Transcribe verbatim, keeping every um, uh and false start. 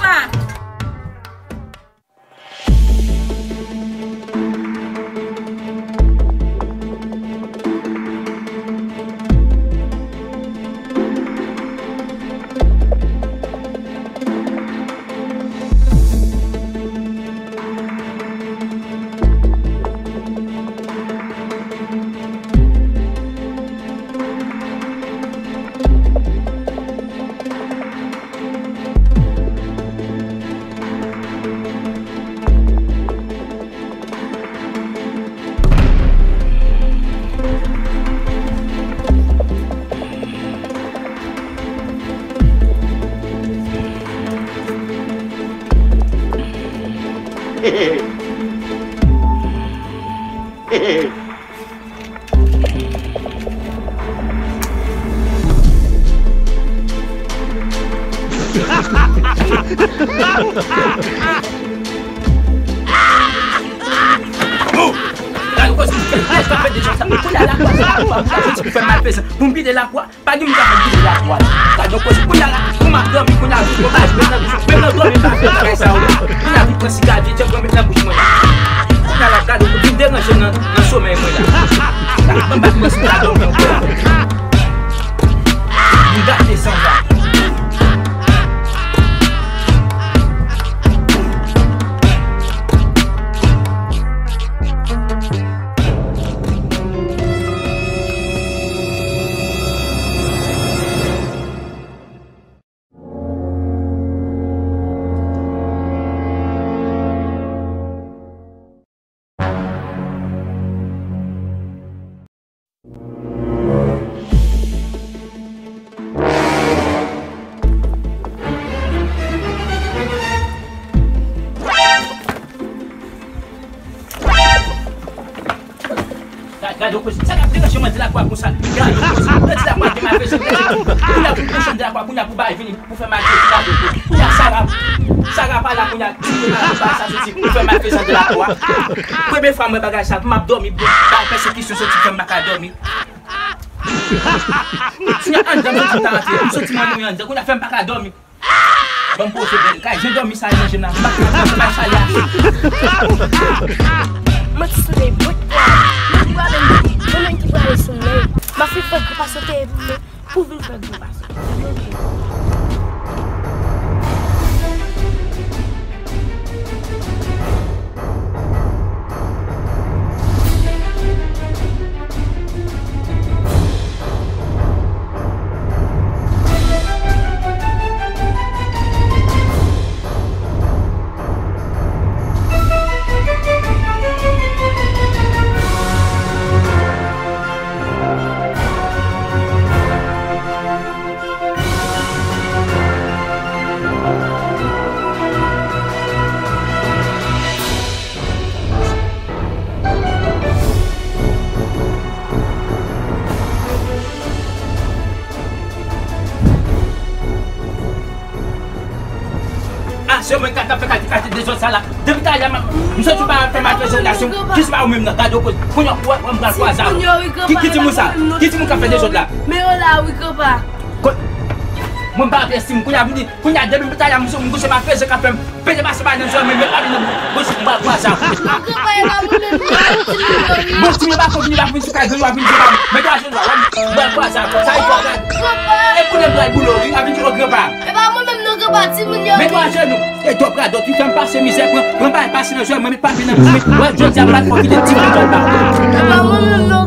la. Bon, gade koze, lè sa fè deja sa, pou la lakwa, pou fè malfezan, pou m pile lakwa, pa gen moun ka fè m pile lakwa. Gade koze, kounye a la, pou m ap dòmi, kounye a vin pran bagay nan bouch, menm nan dòmi, m pa fè bagay sa yo. Kounye a vin pran siga vye, djòb mwen met nan bouch mwen. Kounye a la, gade, vin deranje m nan, nan somèy mwen la. Gade, ban m bat mwen sou la dòmi ankò. M gate sanba. Gade, gade, koze. Sa k ap deranje mwen, di lakwa konsa. Gade, koze. Mwen di lakwa, gen malfezan, gen malfezan. Kounye a pou konchon de lakwa, kounye a pou bay vini. Pou fè malfezan la, pou, pou, pou, Sara, Sara pa la kounye a, di mwen la, ba sa soti, pou fè malfezan de la kwa. Premye fwa mwen bagay sa, pou m ap dòmi, pou bay pèsekisyon soti, fè m pa ka dòmi. Kounye a anndan, mwen di ta antre, m soti mwen mouri anndan, kounye a fè m pa ka dòmi. Ban m poze bèl kay, jan dòmi sa, manje m la, m pa ka dòmi, bay sa li a. Mwen ti sou de bout la, mwen prale, mwen menm ki prale sou men. M ap fin fè gwo pa sote. Pou vin fè gwo pase. Ah, se mwen k ap fè kalite, kalite dezòd sa la. Depi talè a, m soti pa fè malfezan relasyon, jis pa ou menm nan. Gade w koze. Kounye a, ou wè, m pral kwaze avè w. Ki, ki timoun sa? Ki timoun k ap fè dezòd la? Men yo la, wi, granpa. Ko-, mwen m pa fè estim. Kounye a, vin di, kounye a, depi talè a, m soti, m kouche malfezan k ap fè m pete pase ba nan zòn, men, men pa vin nan bouch, m pral kwaze avè w. Non, granpa, e pa mwen menm, non, timoun yo, wi. Bon, timoun pa konn vini, pa vin sou kay, grann yo ap vin di, men twa jenou a, m pral kwaze avè w. Sa e twa, granpa. E kounye a m pral boule w, wi, ap vin di, o, granpa. E pa mwen menm non, granpa, timoun yo. Men twa jenou. E dòk radòt, li fè m pase mizè, pran, pran bagay pase nan zòn mwen, met papye nan bouch mwen. Wè, jodi a m pa t fò kite ti moun zòn pa. E pa mwen menm non,